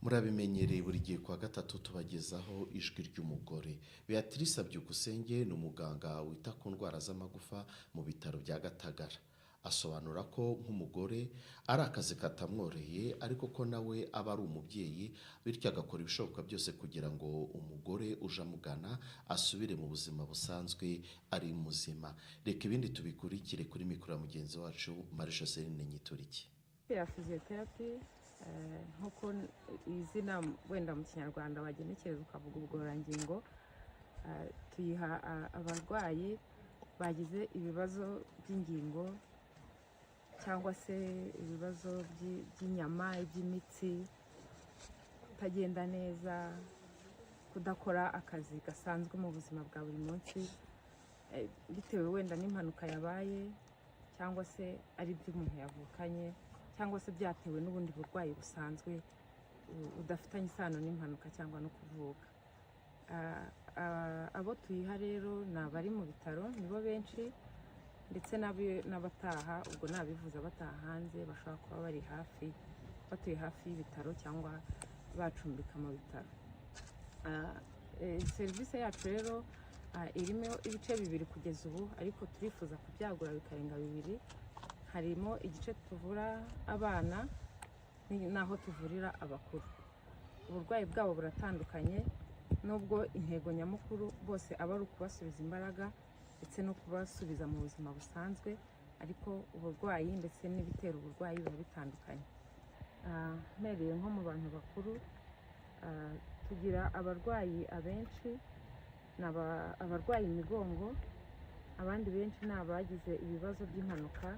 Murabimenyereye, buri gihe kuwa gatatu tubagezaho Ijwi ry'Umugore. Beatrice Byukusenge ni umuganga wita ku ndwara z'amagufa mu bitaro bya Gatagara. Asobanura ko nk'umugore ari akazi katamworoheye, ariko ko nawe aba ari umubyeyi, bityo agakora ibishoboka byose kugira ngo umugore uje amugana asubire mu buzima busanzwe ari muzima. Reka ibindi tubikurikire kuri mikoro ya mugenzi wacu Marie Joseline Nyituriki. Ya physiotherapy, nk'uko izina wenda mu Kinyarwanda wagenekereza ukavuga ubugororangingo, tuyiha abarwayi bagize ibibazo by'ingingo cyangwa se ibibazo by'inyama, iby'imitsi, kutagenda neza, kudakora akazi gasanzwe mu buzima bwa buri munsi, bitewe wenda n'impanuka yabaye, cyangwa se ari ibyo umuntu yavukanye, cyangwa se byatewe n'ubundi burwayi busanzwe budafitanye isano n'impanuka cyangwa no kuvuka. Abo tuyiha rero ni abari mu bitaro, nibo benshi, ndetse n'abataha. Ubwo ni abivuza bataha hanze, bashobora kuba bari hafi, batuye hafi y'ibitaro cyangwa bacumbika mu bitaro. Serivisi yacu rero irimo ibice bibiri kugeza ubu, ariko turifuza kubyagura bikarenga bibiri. Harimo igice tuvura abana n'aho tuvurira abakuru. Uburwayi bwabo buratandukanye, nubwo intego nyamukuru bose aba ari ukubasubiza imbaraga ndetse no kubasubiza mu buzima busanzwe, ariko uburwayi ndetse n'ibitera uburwayi biba bitandukanye. Mpereye nko mu bantu bakuru, tugira abarwayi abenshi ni abarwaye imigongo, abandi benshi ni abagize ibibazo by'impanuka,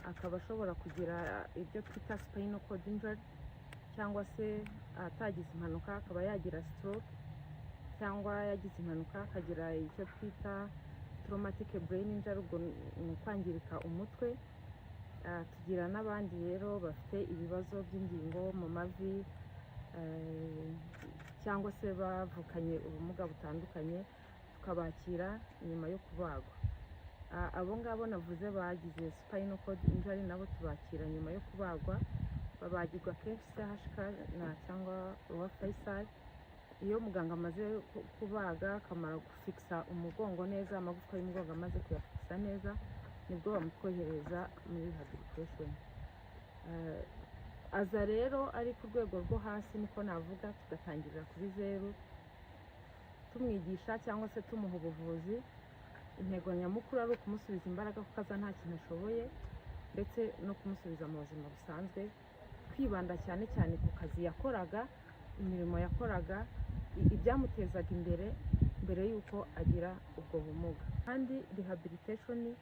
akaba ashobora kugira ibyo twita spinal cord injury, cyangwa se atagize impanuka akaba yagira stroke, cyangwa yagize impanuka akagira icyo twita traumatic brain injury, ubwo ni ukwangirika umutwe. Tugira n'abandi rero bafite ibibazo by'ingingo mu mavi, cyangwa se bavukanye ubumuga butandukanye, tukabakira nyuma yo kubagwa. Abo ngabo navuze bagize spinal cord injury nabo tubakira nyuma yo kubagwa, babagirwa kenshi CHK na cyangwa Roi Faisal. Iyo muganga amaze kubaga, akamara gufikisa umugongo neza, amagufwa y'umugongo amaze kuyafikisa neza, nibwo bamutwohereza muri rehabilitation. Aza rero ari ku rwego rwo hasi, niko navuga, tugatangirira kuri zeru, tumwigisha cyangwa se tumuha ubuvuzi. Intego nyamukuru ari ukumusubiza imbaraga, kuko aza nta kintu ashoboye, ndetse no kumusubiza mu buzima busanzwe, twibanda cyane cyane ku kazi yakoraga, imirimo yakoraga, ibyamutezaga imbere mbere y'uko agira ubwo bumuga. Kandi rehabilitation